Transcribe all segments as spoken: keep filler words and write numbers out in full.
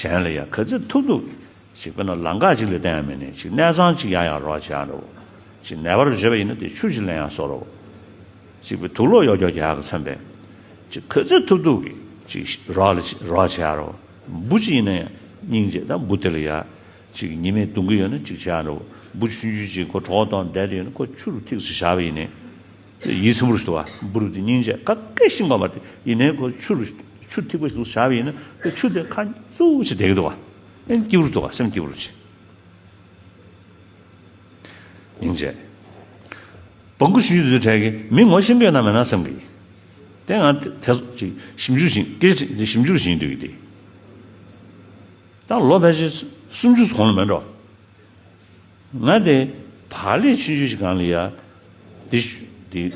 གཞན་ལ་ཡང་ག་ཚོད་ཐུབ་ཐུབ་ཅིག་དཔེར་ན་ལམ་ཁ་ཅིག་ལ་བསྟན་ཡ་མེད་ནས་ཅིག་གནས་ཚང་ཅིག་ཡང་ཡང་རོགས་བྱེད་ཡ་འདྲ་བོ། ཅིག་ནད་པར་བྱེད་པ་ཡིན་ན་དེ་ཆུ་ཅིག་ལེན་ཡ་བཟོ་འདྲ་བོ། ཅིག་པའི་དུག་ལོག་གཡོག་རྒྱག་རྒྱག་གི་མཚོན་པས། ཅིག་ག་ཚོད་ཐུབ་ཐུབ་ཀྱིས་ཅིག་རོགས་ལ་རོགས་བྱེད་ཡ་འདྲ་བོ། འབུ་ཅིག་ཡིན་ན་ཡང་སྙིང་རྗེ་དང་འབུ་དེ་ལ་ཡ། ཅིག་ཉི་མས་གདུང་གི་ཡོད་ན་ཅིག་བྱེད་ཡ་འདྲ་བོ། འབུ་ཆུང་ཆུང་ཅིག་ཁོ་གྲོད་ཁོག་སྟོང་བསྡད་དེ་ཡོད་ན་ཁོ་ཆུ་རུ་ཐིགས་སུ་བཞག་པ་ཡིན་ནའི། ཡིད་ཚིམ་པོ་རུ་འདུག་བ། འབུ་རུ་དེ་སྙིང་རྗེ་ག་གེ་ཤིང་པ་མ་དེ་ཡིན་ནའི་ཁོ་ཆུ་རུ་ཆུ་ཐིགས་པ་ཞིག་ཏུ་བཞག་པ་ཡིན་ན་ཁོ་ཆུ་དེ་ཁ་བཙུགས་ཅིག་བསྡད་ཀྱི་འདུག་བ། ཨེ་སྐྱིད་པོ་རུ་འདུག་བ། སེམས་སྐྱིད་པོ་རུ་ཅིག་སྙིང་རྗེ། སྦྲང་ཁུ་ཆུང་ཆུང་དེ་ཚོའི་གྲས་ཀྱིས་མི་ངོ་ཤེས་ཀྱི་ཡོད་ན་མེད་ན་བསམ་གི་ཡིན། དེ་ང་དེ་དེ་ཚོ་ཅིག་ཞིབ་འཇུག་བྱེད་སྐད་ཆ་དེ་ཞིབ་འཇུག་བྱེད་འདོད་ཀྱི་དེ། ད་ལོ་ཕལ་ཆེར་སུམ་ཅུ་གོང་ལ་མེད་འགྲོ། ང་དེ་བག་ལེབ་ཆུང་ཆུང་ཞིག་སྒང་ལ་ཡ། དེ་ཤུ་དེ་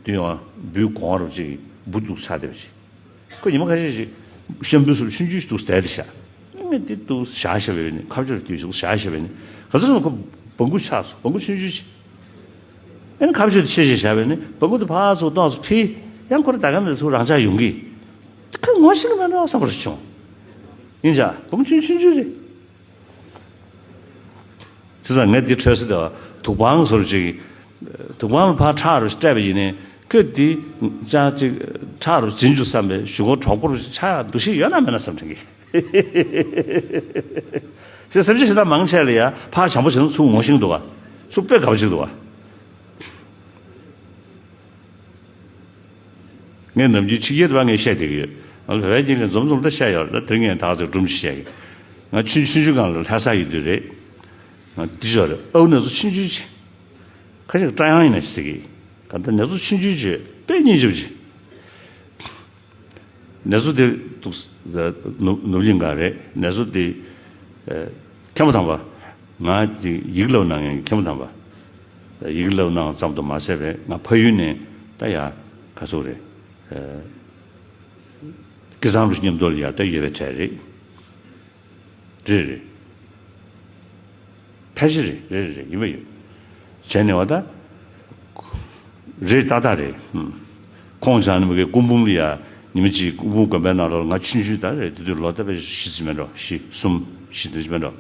དུས་ཡང་འབུའི་གོང་རུ་ཅིག་འབུ་འདུག་ཚར་བསྡད་པ་ཅིག་ཁོ་ཉི་མ་ཁ་ཤས་ཤིག་ཤམ་བུའི་སུབ་ཆུང་ཆུང་ཞིག་འདུག་བསྡད་དེ་ཤག་ངས་འདི་འདུག་བཞག་བཞག་པས་ནི་ཁ་ཕྱོགས་དེ་ཞིག་བཞག་བཞག་པས་ནི་ག་ཚོད་སོང་ཁོ་སྦྲང་ཁུ་ཆགས་སོང་། སྦྲང་ཁུ་ཆུང་ཆུང་ཞིག་ཨེ་ནི་ཁ་ཕྱོགས་དེ་ཕྱེ་བཞག་བཞག་པས་ནི་སྦྲང་ཁུ་དེ་ཕར་ཚུར་གཏོང་སོང་ཕི། ཡང་ཁོ་ར་ད་ག་ནས་ཚུར་རང་འཇགས་ཡོང་གི་ཁོ་ངོ་ཤེས་ཀྱི་མེད་འགྲོ་བསམ་པ་རེ་བྱུང་། ཡིན་ཤག་སྦྲང་ཁུ་ཆུང་ཆུང་ཆུང་རེད། བྱས་ཙང་ངས་འདི་འཕྲོས་སེ་དེ་དུག་པང་བཟོ་རུ་ཅིག་དུག་པང་ལ་ཕར་ཁྲག་རུ་སྤྲད་པ་ཡིན་ནའི་ཁོས་འདི་ཅང་ཅིག་ཁྲག་རུ་འབྱིན་རྒྱུ་བསམ་པའི་གཞུག་གུ་གྲོགས་པོ་རུ་ཆགས་འདུ་ཤེས་ཡོད་ན་མེད་ན་བསམ་དྲན་གི་ཞེས་སེམས་ཅན་ཞེ་དྲག་མང་ཆེ་ལ་ཡ་ཕར་བྱམས་པོ་བྱས་ན་ཚུར་ངོ་ཤེས་འདུག་ག་ཚུར་དཔེ་དགའ་པོ་ཅིག་འདུག་ག་ངས་ནམ་རྒྱུན་ཕྱི་རྒྱལ་དུ་བ་ངས་བཤད་བསྡད་ཀྱི་ཡོད། ང་ལ་བོད་པའི་རྒྱལ་ལ་འཛོམས་འཛོམས་ད་བཤད་ཡོད་རེད། ད་དེ་ངས་ད་ག་ཚོད་སྒྲུང་ཞིག་བཤད་ཀྱི། ང་ཆུང་ཆུང་ཆུང་སྒང་ལ་ལྷ་ས་ཡོད་དུས་རེད། ང་འདི་ཞོར་རེད་ཨའུ་ན་ཚོ་ཆུང་ཆུང་ཅིག་ཁ་ཤས་ཀྱིས་སྐྲ་ཡང་ཡིན་ན་ཞིག་ཟེར་གྱི། ག་ད་ན་ཚོ་ཆུང་ཆུང་ཅིག་དཔེ་སྙིང་རྗེ་པོ་ཅིག་ན་ཚོ་དེ་འདུག་ནུབ་ནུབ་གླིང་སྒང་རེད། ན་ཚོ་དེ་མཁན་པོ་དམ་པ། ང་ཅིག་ཡིག་བསླབ་གནང་མཁན་གྱི་མཁན་པོ་དམ་པ། ཡིག་བསླབ་གནང་ཙམ་དུ་མ་ཟད་པའི་ང་ཕ་ཡུལ་ནས་ད་ཡ་ག་ཚོད་རེད། སྐལ་བཟང་རུ་མཉམ་དུ་ལ་ཡ་ད་ཡོད་པའི་གྲས་རེད། རེད་རེད། ཕལ་ཆེར་རེད་རེད་རེད་རེད་ཡིན་པ་ཡོད། བྱས་ནས་བ་ད། རེད་ཏག་ཏག་རེད། ཁོང་ཆ་ནི་མི་གའི་སྐུ་འབུམ་ལ་ཡ་ཉི་མ་གཅིག་སྐུ་འབུམ་དགོན་པའི་ནང་ལོགས་ང་ཆུང་ཆུང་ད་རེད་དེ་དུས་ལོ་ད་དཔེ་བཞི་ཙམ་མེད་འགྲོ་བཞི་གསུམ་བཞི་དེ་ཙམ་མེད་འགྲོ།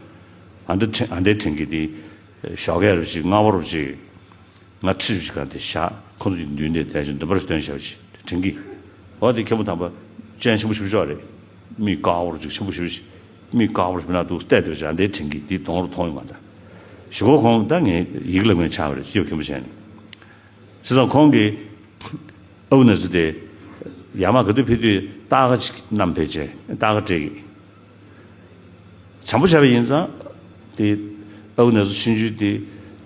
ཨ་འདི་ཨ་འདའི་དྲིན་གྱིས་དེ་ཞོགས་ཀས་རུ་ཅིག་སྔ་པོ་རུ་ཅིག་ང་ཁྲིད་རུ་ཅིག་ག་དེ་བཞག་ཁོང་ཚོ་ཡི་མདུན་དེ་དེ་ཅིག་འདོན་པར་སྟོན་བྱ་བ་ཅིག་དྲན་གི། འོ་དེ་མཁན་པོ་དམ་པ་སྤྱན་ཆེན་པོ་ཞིག་ཤོག་རེད། མིག་དཀར་པོ་རུ་ཅིག་ཆེན་པོ་ཞིག་མིག་དཀར་པོ་རུ་མི་ནག་འདུག་བལྟས་དེ་བྱ་འདའི་དྲན་གི་དེ་གདོང་རུ་མཐོང་ཡོང་བ་ད། ཞུ་གོ་ཁོང་ད་ངས་ཡིག་ལ་ངས་ཆགས་པ་རེད་སྤྱི་ཁྱབ་མཁན་པོ་བྱས་ནས། བྱས་ཙང་ཁོང་གིས་ཨའུ་ན་ཚོ་དེ་ཡར་མར་ག་དུས་ཕེབས་དུས་རྟ་ཁ་ཅིག་བསྣམས་ཕེབས་བྱས་རྟ་ཁ་སྤྲད་གི། བྱམས་པོ་བྱས་པ་ཡིན་ཙང་དེ་ཨའུ་ན་ཚོ་ཆུང་ཆུང་དེ་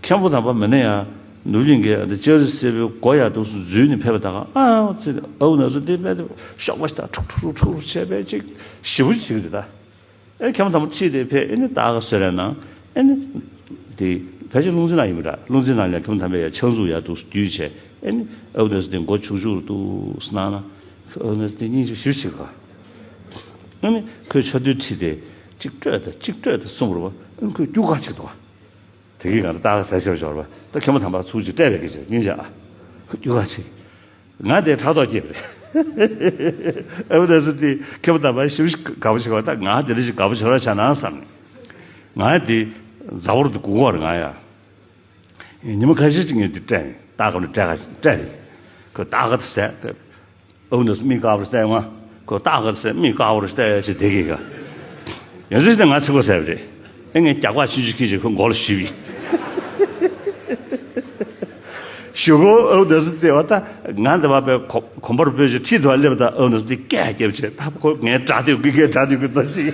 མཁན་པོ་དམ་པ་མིན་ན་ཡང་ནུབ་གླིང་གི་ཨ་ད་ལྕགས་རི་སེར་པོའི་སྒོ་ཡར་འདུག་སུ་འཛུལ་ནས་ཕེབས་པ་ད་ག་ཨ་ཙི་ཨའུ་ན་ཚོ་དེ་དཔེ་དེ་གཤོག་པ་ཞིག་ད་ཁྲུག་ཁྲུག་ཁྲུག་ཁྲུག་བྱས་པའི་ཅིག་ཞེ་པོ་ཅིག་བྱེད་ཀྱི་འདུག་ད། ཨེ་མཁན་པོ་དམ་པ་ཁྲིད་དེ་ཕེབས་ཨེ་ནི་རྟ་ཁ་གསོལ་རས་གནང་ཨེ་ནི། དེ་ཕལ་ཆེར་ལུང་ཚན་ནང་ཡིན་པ་འདྲ་ལུང་ཚན་ནང་ལ་མཁན་པོ་དམ་པས་ཡ་ཕྱག་མཛུབ་ཡར་འདུག་སུ་བརྒྱུད་བྱས་ཨེ་ནི་ཨའུ་ན་ཚོ་དེ་མགོ་ཆུག་ཆུག་རུ་འདུག་སུ་གནང་ན་ཨའུ་ན་ཚོ་དེ་སྙིང་རྗེ་ཞེ་པོ་བྱེད་གི། ཨ་ནི་ཁོས་ཕྱག་མདུད་ཁྲིད་དེ་གཅིག་སྤྲོད་དང་གཅིག་སྤྲོད་དང་གསུངས་པ་རེད་པ། ཨ་ནི་ཁོས་རྒྱུག་ཁ་ཅིག་འདུག་པ། དེ་གིས་ང་ལ་རྟ་ཁ་ཟས་ཤོར་ཤོར་བ་ད་མཁན་པོ་དམ་པ་ཚུར་ཅིག་སྤྲད་པའི་སྐད་ཆ་སྙིང་རྗེ་ཨ། ཁོས་རྒྱུག་ཁ་ཅིག་ང་དེ་ཕྲག་དོག་སྐྱེས་པ་རེད། ཨ་བུ་ད་སི་དེ་མཁན་པོ་དམ་པ་ཞེ་པོ་ཞིག་དགའ་པོ་བྱེད་པ་ད་ང་དེ་འདྲ་ཞིག་དགའ་པོ་བྱེད་རོགས་བྱས་ན་བསམ་ནས། ང་དེ་མཛའ་བོར་དུ་སྒུག་གོ་རེད་ང་ཡ། ཉི་མ་ཁ་ཤས་ཅིག་ངས་དེ་སྤྲད་ནས་རྟ་ཁ་ནས་སྤྲད་ཁ་སྤྲད་ནས་ཁོས་རྟ་ཁ་དེ་ཟས། ཨའུ་ན་ཚོ་མིག་དཀར་པོ་རུ་བལྟས་ང་། ཁོ་རྟ་ཁ་ཟས་མིག་དཀར་པོ་རུ་བལྟས་ཅི་བསྡད་ཀྱི་ག་ཡང་སྲིད་དེ་ང་ཚིག་པ་ཟས་པ་རེད། ཨེ་ངས་རྒྱག་པ་ཆུང་ཆུང་ཁྱེར་ཅིག་ཁོའི་མགོ་ལ་གཞུས་པ་ཡིན། གཞུག་གུ་ཨའུ་ན་ཚོ་བལྟས་པ་ད་ང་འདི་བ་པའི་གོ་གོམ་པར་སྤོས་ཅིག་ཁྲིད་དུ་སླེབས་ད་ཨའུ་ན་ཚོ་དེ་སྐད་རྒྱབ་བྱས་ད་ཁོ་ངའི་དགྲ་འདོད་ཀྱི་ངའི་དགྲ་འདོད་ཀྱི་ལྟ་ཅིག་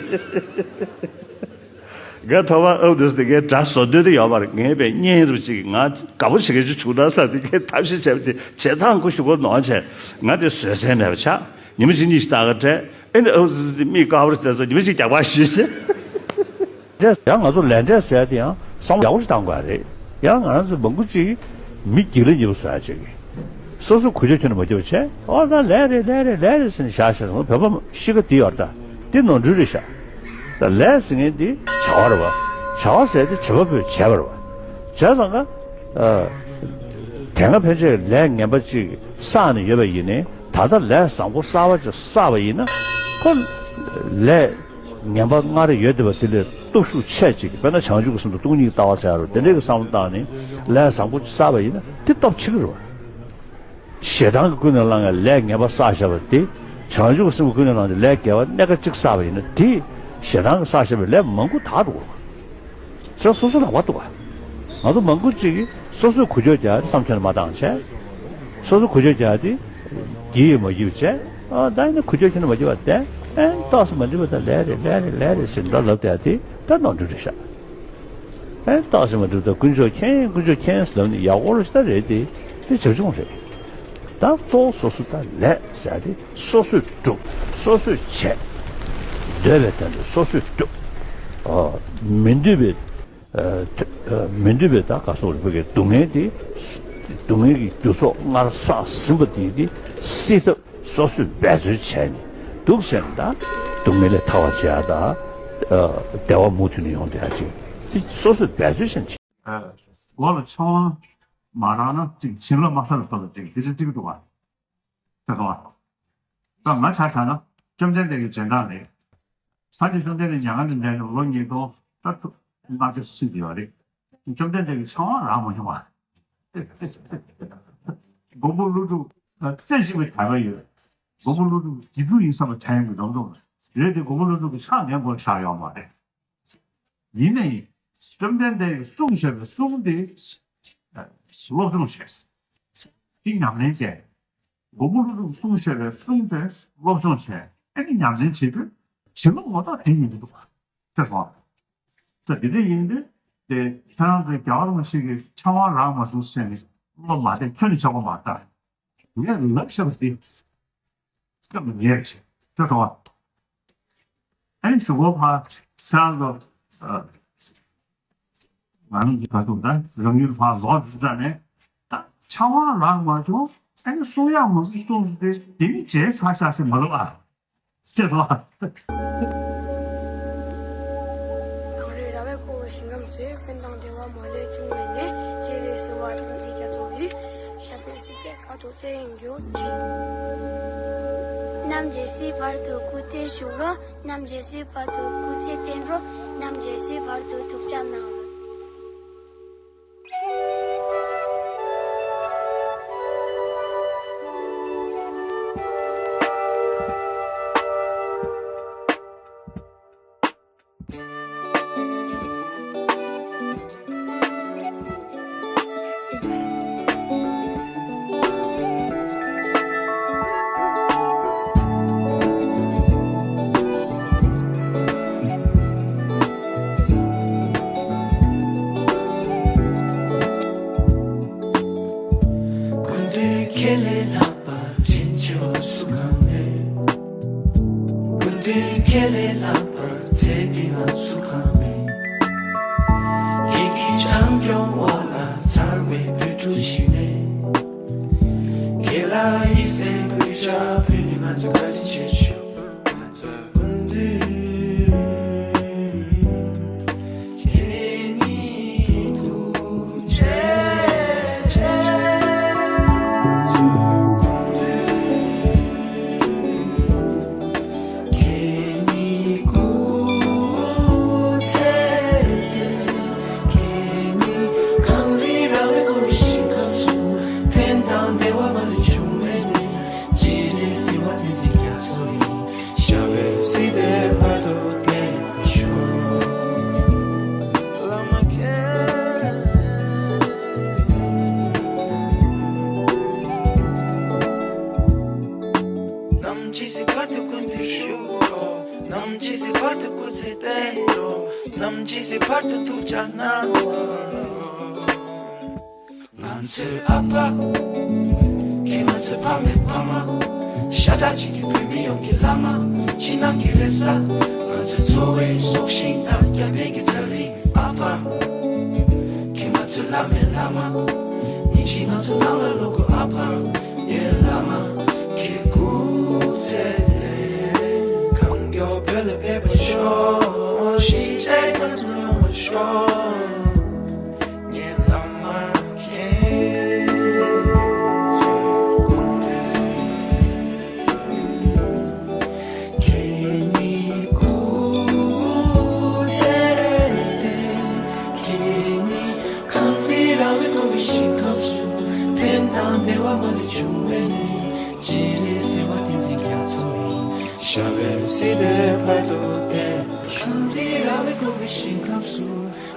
ངས་ཐོག་མར་ཨའུ་ན་ཚོ་དེ་ངའི་དགྲ་བཟོ་འདོད་དེ་ཡོད་པ་རེད། ངས་པའི་གཉེན་རུ་ཅིག་ང་དགའ་པོ་བྱེད་མཁན་ཅིག་བྱུང་ན་བསམ་སྟེ་ངས་ཐབས་ཤེས་བྱས་པ་དེ་བྱེད་སྟངས་ཁོ་གཞུག་གུ་ནོར་བྱས་ང་དེ་བཟོད་སྲན་མེད་པ་ཆགས། ཉི་མ་གཅིག་གཉིས་ཤིག་ལྟ་ག་སྤྲད། ཨེ་ནི་ཨོ་ཙི་ཙི་མིག་དཀར་པོ་རེད་ཟེར་ཉི་མ་གཅིག་རྒྱག་པ་ཞུས་ཆེ། ཡང་ང་ཚོ་ལས་འབྲས་ཟེར་དེ་ཡང་བསམ་བློ་ཡག་པོ་ཞིག་བཏང་དགོས་རེད། ཡང་ང་རང་ཚོ་མང་པོ་ཅིག་མི་སྒེར་ལ་ཉེ་པོ་བཟོ་ཡ་ཅིག་སོ་སོ་གུས་ཞབས་ཁྱོན་ནས་མ་བརྒྱབ་པ་བྱས་ཨོ་ད་ལས་རེད་ལས་རེད་ལས་རེད་ཟེར་ནས་བཞག་བཞག་སོང་། བོད་པ་གཤིས་ཀ་དེ་ཡོད་རེད་ད། དེ་ནོར་འཁྲུལ་རེད་ཤག་ད་ལས་ཟེར་མཁན་དེ་བྱ་བ་རེད་བ། བྱ་བ་ཟེར་དེ་བྱེད་པ་པོས་བྱས་པ་རེད་བ། བྱས་ཙང་ཀ་དེ་སྔ་ཕན་ཆད་ལས་ངན་པ་ཅིག་བསགས་ནས་ཡོད་པ་ཡིན་ནའི་ད་ལྟ་ལས་བཟང་པོ་གསར་པ་ཅིག་བསགས་པ་ཡིན་ན་ཁོ་ལས། ངན་པ་སྔར་ཡོད་བསྡད་པ་དེ་ལས་སྟོབས་ཤུགས་ཆེ་ཅིག་དཔེར་ན་བྱང་ཆུབ་ཀྱི་སེམས་དང་སྟོང་ཉིད་ཀྱི་ལྟ་བ་ཟེར་ཡ་རུ་དེ་འདྲའི་གི་བསམ་བློ་བཏང་ནས་ལས་བཟང་པོ་ཅིག་བསགས་པ་ཡིན་ན་དེ་སྟོབས་ཆེ་གི་རེད་བ། ཞེ་སྡང་གི་ཀུན་ནས་བསླངས་ཡ་ལས་ངན་པ་བསགས་བཞག་པ་དེ་བྱང་ཆུབ་ཀྱི་སེམས་ཀྱི་ཀུན་ནས་བསླངས་ཏེ་ལས་དགེ་བ་སྣ་ཁ་གཅིག་བསགས་པ་ཡིན་ན་དེ་ཞེ་སྡང་གི་བསགས་བཞག་པའི་ལས་མང་པོ་དག་འགྲོ་གི་རེད་བ། ཟེར་སོ་སོ་ལག་པ་འདུག་བ། ང་ཚོ་མང་པོ་ཅིག་གིས་སོ་སོས་འགུལ་སྐྱོད་རྒྱག་དེ་བསམ་ཁྱོན་ནས་མ་བཏང་བྱས། སོ་སོ་འགུལ་སྐྱོད་རྒྱག་དེ་བགྱིས་ཡོད་མ་བགྱིས་པ་བྱས། ཨ་ད་ཡིན་ན་འགུལ་སྐྱོད་ཁྱོན་ནས་མ་བགྱིས་པ་བསྡད། ཨེ་ཏོག་ཙམ་མ་འགྲིག་པ་ད་ལས་རེད་ལས་རེད་ལས་རེད་ཟེར་འདྲ་ལབ་བསྡད་དེ་ད་ནོར་འཁྲུལ་རེད་ཤག་ཨེ་ཏོག་ཙམ་མ་འགྲིག་པ་ད་དཀོན་མཆོག་མཁྱེན་དཀོན་མཆོག་མཁྱེན་ཟེར་ལབ་ནས་ཡག་པོ་རེད་ཤག་ད་རེད་དེ་དེ་བྱབ་ཆུང་རེད། ད་གཙོ་བོ་སོ་སོ་ད་ལས་ཟེར་ཡ་དེ་སོ་སོས་སྒྲུབ། སོ་སོས་བྱས། འདོད་པའི་དོན་དུ་སོ་སོས་སྒྲུབ། ཨོ། མི་འདོད་པའི་ཨ་ཐ་ཨ་མི་འདོད་པའི་ད་ག་སོགས་རིགས་པའི་སྡུག་བསྔལ་དེ། སྡུག་བསྔལ་གྱི་རྒྱུ་ཚོགས་སྔར་བསགས་ཟིན་པ་དེ་དེ་སེལ་ཐབས་སོ་སོས་འབད་རྩོལ་བྱས་ནས་འདུག་ཟེར་ན་ད་སྡུག་བསྔལ་ལས་ཐར་བར་བྱེད་ཡ་ད་ཨ་བདེ་བ་མུ་མཐུད་ནས་ཡོང་བསྡད་ཡ་ཅིག་དེ་སོ་སོས་འབད་རྩོལ་བྱས་ནས་བྱེད། ཨ་སྒོ་ལ་ཆང་མ་རག་ན་ཅིག་བྱིན་རླབས་མ་ལྷག་ལ་སོགས་པ་ཅིག་དེ་འདྲ་ཅིག་འདུག་བ། ཤེས་སོང་ང་། ད་ང་ཆ་བཞག་ན་བཅོམ་ལྡན་འདས་ཀྱི་རྗེས་འབྲང་ལས། ས་སྐྱ་བཅོམ་ལྡན་འདས་མྱ་ངན་ལས་འདས་ནས་ལོ་ཉིས་སྟོང་ད་ཐུབ་ལྔ་བརྒྱ་ཕྱིན་ཡོད་རེད། བཅོམ་ལྡན་འདས་ཀྱི་ཕྱག་དབང་རག་མ་བྱུང་བ། མགོན་པོ་ཀླུ་སྒྲུབ་རྩེ་གཅིག་པའི་གྲགས་པ་ཡོད། མགོན་པོ་ཀླུ་སྒྲུབ་རྗེ་བཙུན་ཡིན་བསམ་པ་དྲན་གྱི་འཛོམས་འཛོམས་རེད་དེ་མགོན་པོ་ཀླུ་སྒྲུབ་ཀྱི་ཕྱག་ལེན་པོ་བཞག་ཡོད་མ་རེད། ཡིན་ནའི། བཅོམ་ལྡན་འདས་ཀྱིས་གསུངས་བཞག་པའི་གསུང་དེ་སློབ་སྦྱོང་བྱས། དེ་ཉམས་ལེན་བྱས། མགོན་པོ་ཀླུ་སྒྲུབ་གསུངས་བཞག་པའི་གསུང་དེ་སློབ་སྦྱོང་བྱས། ཨ་ནི་ཉམས་ལེན་བྱེད་དུས་བྱིན་རླབས་ངོ་ཐོག་དེ་ཡིན་འདུག་པ། ཤེས་སོང་། ད་དེ་འདྲ་ཡིན་དུས་དེ་ཁྱེད་རང་ཚོའི་རྒྱལ་བ་རིན་པོ་ཆེ་གི་ཕྱག་དབང་རག་མ་སོང་ཟེར་ནས་བློ་མ་བདེ་ཁྱོན་ནས་ཆགས་པ་མ་རེད། ངས་ལབ་བཞག་པ་དེ། སྐབས་ཉེར་ཆེ། ཤེས་སོང་བ། ཨ་ནི་གཞུག་གུ་ཕར་ཤར་ལ། ང་རང་གི་ག་ཚོད་ད་རང་ཡུལ་ཕར་ལོག་འཛིན་གྲྭ་ནས་ད་ཕྱག་དབང་རག་མ་བྱུང་། ཨ་ནི་གསུང་ཡག་མང་པོ་གསུངས་ཏེ་དེ་ནི་བྱས་ཚར་ཤག་ཞེས་མ་ལབ་ཨ། ཤེས་སོང་བ། གངས་རིའི་ར་བས་བསྐོར་བའི་ཞིང་ཁམས་སུ། ཕན་དང་བདེ་བ་མ་ལུས་འབྱུང་བའི་གནས། སྤྱན་རས་གཟིགས་དབང་བསྟན་འཛིན་རྒྱ་མཚོ་ཡི། ཞབས་པད་སྲིད་པའི་བར་དུ་བརྟན་གྱུར་ཅིག་རྣམ་འབྱེད་སྲིད་བར་དུ་སྐུ་བརྟན་བཞུགས་རོགས། རྣམ་འབྱེད་སྲིད་བར་དུ་སྐུ་ཚེ་བརྟན་རོགས། རྣམ་འབྱེད་སྲིད་བར་དུ་ཐུགས་ཅག་གནང་རོགས། ཀུན་འདུས་ཁས་ལེན་ལྷག་པ་དྲིན་ཆེ་བ་སུ་གང་མེད། ཀུན་འདུས་ཁས་ལེན་ལྷག་པར་ཚེ་འདི་ང་སུ་གང་མེད། ཁྱེད་ཀྱི་བྱམས་སྐྱོང་འོག་ལ་མཚར་བའི་བོད་ཕྲུག་ཞིག་ནས། ཁྱེད་ལ་ཡིད་སེམས་གུས་ཕྱག་ཕུལ་ནས་ང་ཚོ་བཀའ་དྲིན་ཆེ་ཞུ། ང་ཚོ་ཀུན་འདུས། ཞབས་པད་སྲིད་པའི་བར་དུ་བརྟན་པར་ཤོག་བླ་མ་མཁྱེན། ནམ་འཆི་སྲིད་བར་དུ་ཀུན་འདུས་ཤོག་ནམ་འཆི་སྲིད་བར་དུ་སྐུ་ཚེ་བརྟན་ཡོད། ནམ་འཆི་སྲིད་བར་དུ་ཐུགས་ཅག་གནང་། ང་ཚོའི་ཨ་ཕ། ཁྱེད་ང་ཚོའི་ཕ་མའི་ཕ་མ། ཤ་ཁྲག་གཅིག་གི་བོད་མི་ཡོངས་ཀྱི་བླ་མ། ཕྱི་ནང་གི་རེ་ས། ང་ཚོའི་འཚོ་བའི་སྲོག་ཤིང་དང་སྐྱབས་གནས་ཀྱི་གྲལ་རིམ་ཨ་ཕ། ཁྱེད་ང་ཚོའི་བླ་མའི་བླ་མ། ཉིན་ཞིག་ང་ཚོ་ནང་ལ་ལོག་དགོས་ཨ་ཕ། ངའི་བླ་མ། ཁྱེད་སྐུ་ཚེ་བརྟན། གང་མགྱོགས་བོད་ལ་ཕེབས་པར་ཤོག་གཞིས་བྱེས་ང་ཚོ་ཡོང་བར་ཤོག་ངའི་བླ་མ་མཁྱེན། ཁྱེད་ཉིད་སྐུ་ སུ་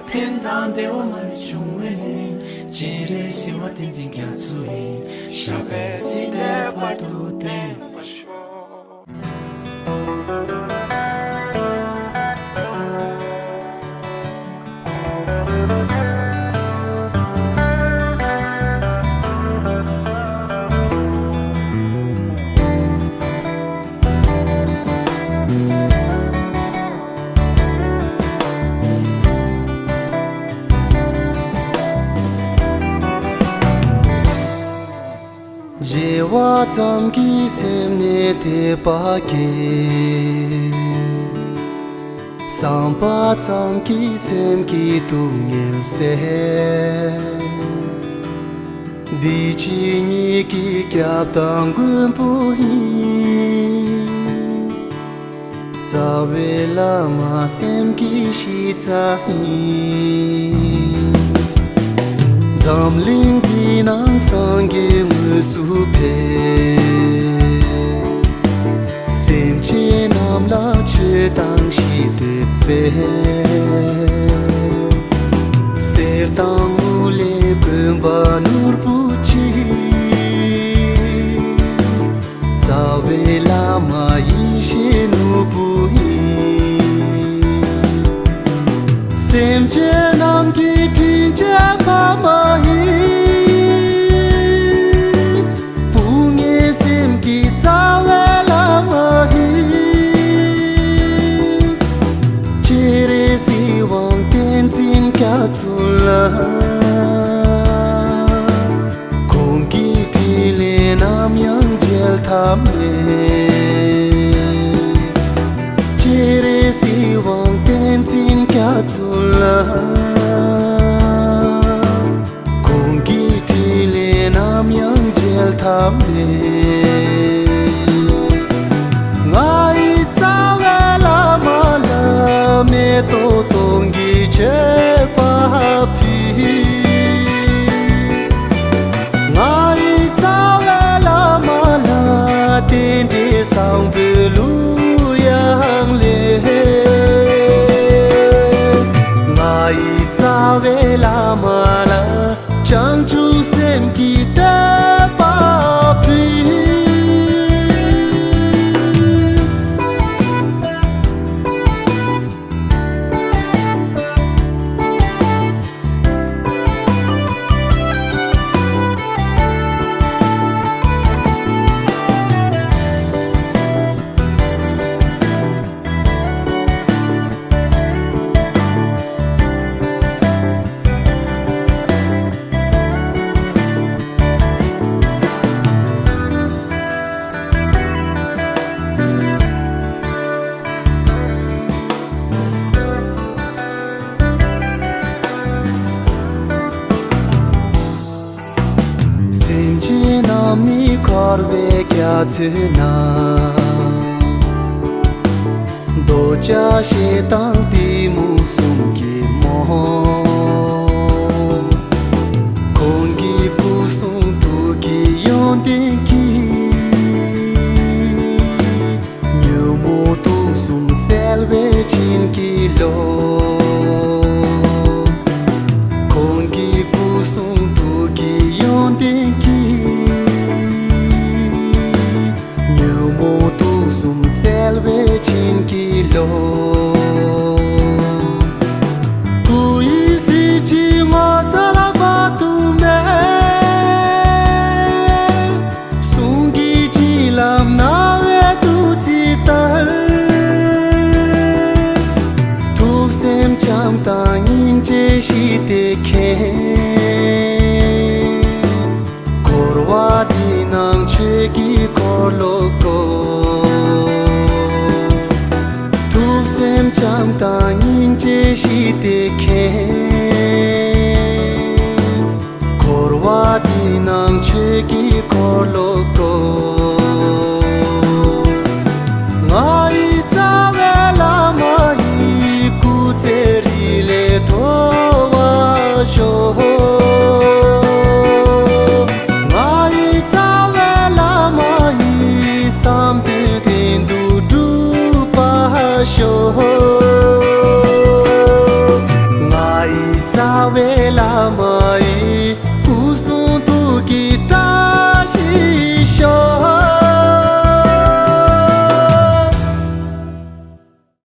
ཕན་དང་བདེ་བ་མ་ལུས་འབྱུང་བའི་གནས། སྤྱན་རས་གཟིགས་དབང་བསྟན་འཛིན་རྒྱ་མཚོ་ཡི། ཞབས་པད་སྲིད་མཐའི་བར་དུ་བརྟན་པར་ཤོག། བརྗེ་བ་ཙམ་གྱིས་སེམས་ནི་དད་པ་སྐྱེ། བསམ་པ་ཙམ་གྱིས་སེམས་ཀྱི་སྡུག་བསྔལ་སེལ། འདི་ཕྱི་གཉིས་ཀྱི་སྐྱབས་དང་མགོན་པོ་ཡིན། རྩ་བའི་བླ་མ་སེམས་ཀྱི་གཞི་རྩ་ཡིན། འཛམ་གླིང་འདི་ནང་སངས་རྒྱས་དངོས་སུ་ཕེབས། སེམས་ཅན་རྣམས་ལ་ཆོས་དང་ཞི་བདེ་སྤེལ། གསེར་དང་དངུལ་ལས་གོན་པ་ནོར་བུ་གཅིག། རྩ་བའི་བླ་མ་ཡེ་ཤེས་ནོར་བུ་ཡིན། སེམས་ཅན་རྣམས་ཀྱི་དྲིན་ཅན་ཕ་མ་ཡིན། བུ་ངའི་སེམས་ཀྱི་རྩ་བའི་བླ་མ་ཡིན། སྤྱན་རས་གཟིགས་དབང་བསྟན་འཛིན་རྒྱ་མཚོ་ལ། ཁོང་གི་དྲིན་ལན་ནམ་ཡང་འཇལ་ཐབས་མེད། སྤྱན་རས་གཟིགས་དབང་བསྟན་འཛིན་རྒྱ་མཚོ་ལ། ཁོང་གི་དྲིན་ལན་ནམ་ཡང་འཇལ་ཐབས་མེད། ང་ཡི་རྩ་བའི་བླ་མ་ལ་མེ་ཏོག་སྟོང་གི་མཆོད་པ་ཕུལ། ང་ཡི་རྩ་བའི་བླ་མ་ལ་རྟེན་འབྲེལ་བཟང་པོའི་གླུ་དབྱངས་ལེན། ང་ཡི་རྩ་བའི་བླ་མ་ལ་བྱང་ཆུབ་སེམས་ཀྱི་བསྟོད་པ་ཕུལ། སེམས་ཅན་རྣམས་ནི་འཁོར་བའི་རྒྱ་མཚོའི་ནང་། འདོད་ཆགས་ཞེ་སྡང་གཏི་མུག་གསུམ་གྱི་མུ། ཁོང་གི་སྐུ་གསུང་ཐུགས་ཀྱི་ཡོན་ཏན་གྱིས། ཉོན་མོངས་དུག་གསུམ་སེལ་བའི་བྱིན་གྱིས་རློབས། ཁོང་གི་སྐུ་གསུང་ཐུགས་ཀྱི་ཡོན་ཏན་གྱིས། ཉོན་མོངས་དུག་གསུམ་སེལ་བའི་བྱིན་གྱིས་རློབས། སྐུ་ཡི་གཟི་བརྗིད་ངོ་མཚར་དཔག་ཏུ་མེད། གསུང་གི་བྱིན་རླབས་རྣ་བའི་བདུད་རྩི་ལྟར། ཐུགས་སེམས་བྱམས་དང་སྙིང་རྗེ་ཞི་བདེ་མཁྱེན། འཁོར་བ་འདི་ནང་ཆོས་ཀྱི་འཁོར་ལོ་བསྐོར། ཐུགས་སེམས་བྱམས་དང་སྙིང་རྗེ་ཞི་བདེ་མཁྱེན། འཁོར་བ་འདི་ནང་ཆོས་ཀྱི་འཁོར་ལོ་བསྐོར། ང་ཡི་རྩ་བའི་བླ་མ་ཡི་སྐུ་ཚེ་རིང་ལས་མཐོ་བ་ བའི་བླ་མ།